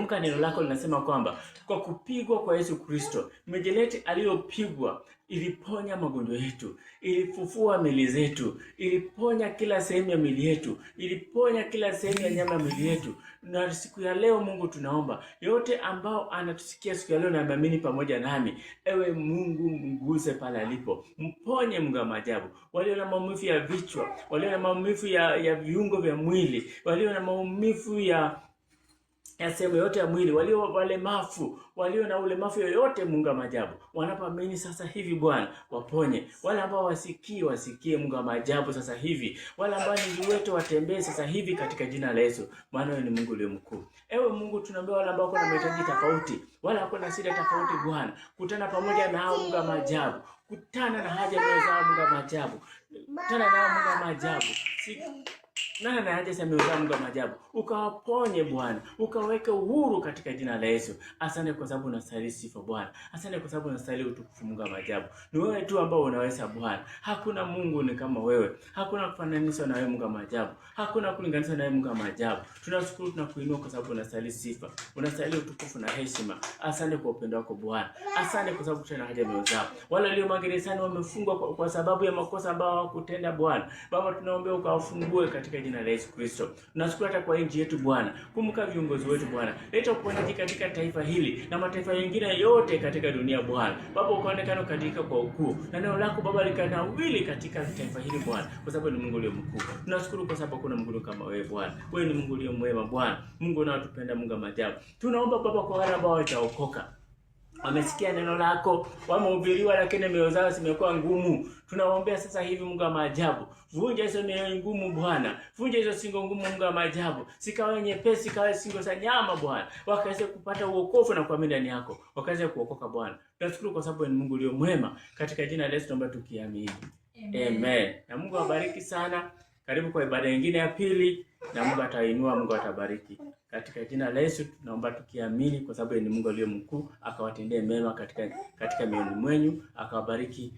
Kumbuka neno lako linasema kwamba kwa kupigwa kwa Yesu Kristo, mijeledi aliyopigwa iliponya magonjwa yetu, ilifufua mili zetu, iliponya kila sehemu ya mili yetu, iliponya kila sehemu ya nyama ya mili yetu. Na siku ya leo Mungu, tunaomba yote ambao anatusikia siku ya leo na ameamini pamoja nami, ewe Mungu, mguse pale alipo, mponye Mungu wa maajabu, walio na maumivu ya vichwa, walio na maumivu ya viungo vya mwili, walio na maumivu ya sehemu yote ya mwili, walio walemavu, walio na ulemavu yoyote, Mungu wa maajabu, wanapoamini sasa hivi Bwana waponye. Wale ambao wasikii wasikie, Mungu wa maajabu sasa hivi. Wale ambao ni viwete watembee sasa hivi katika jina la Yesu, maana wewe ni Mungu uliye mkuu. Ewe Mungu, tunaombea wale ambao wako na mahitaji tofauti, wale wako na shida tofauti, Bwana kutana pamoja na hao, Mungu wa maajabu, kutana na haja mioyo zao, Mungu wa maajabu, kutana nao, Mungu wa maajabu si nana na haja za mioyo zao, Mungu wa maajabu, ukawaponye Bwana, ukaweke uhuru katika jina la Yesu. Asante kwa sababu unastahili sifa Bwana, asante kwa sababu unastahili utukufu Mungu wa maajabu. Ni wewe tu ambao unaweza Bwana, hakuna Mungu ni kama wewe, hakuna kufananishwa na wewe Mungu wa maajabu, hakuna kulinganishwa na wewe Mungu wa maajabu. Tunashukuru, tunakuinua kwa sababu unastahili sifa, unastahili utukufu na heshima. Asante kwa upendo wako Bwana, asante kwa sababu tuna haja mioyo zao. Wale walio magerezani wamefungwa kwa sababu ya makosa ambao hawakutenda Bwana, Baba tunaombea ukawafungue katika jina la Yesu Kristo. Tunashukuru hata kwa nchi yetu Bwana, kumbuka viongozi wetu Bwana, leta uponyaji katika taifa hili na mataifa mengine yote katika dunia Bwana. Baba ukaonekana katika kwa ukuu na neno lako Baba likanawili katika taifa hili Bwana, kwa sababu ni Mungu uliye mkuu. Tunashukuru kwa sababu hakuna Mungu kama wewe Bwana. Wewe ni Mungu uliye mwema Bwana, Mungu unayotupenda, Mungu wa maajabu. Tunaomba Baba kwa wale ambao hawajaokoka, wamesikia neno lako, wamehubiriwa, lakini mioyo zao zimekuwa ngumu. Tunawaombea sasa hivi, Mungu wa maajabu, vunja hizo mioyo ngumu Bwana, vunja hizo singo ngumu, Mungu wa maajabu, sikawe nyepesi, kawe singo za nyama Bwana, wakaweze kupata uokovu na kuamini ndani yako, wakaweze kuokoka Bwana. Tunashukuru kwa sababu ni Mungu ulio mwema, katika jina la Yesu tunaomba tukiamini, amen. Amen. Na Mungu awabariki sana. Karibu kwa ibada nyingine ya pili, na Mungu atainua, Mungu atabariki. Katika jina la Yesu tunaomba tukiamini, kwa sababu ni Mungu aliye mkuu, akawatendee mema katika mioyoni mwenyu, akawabariki.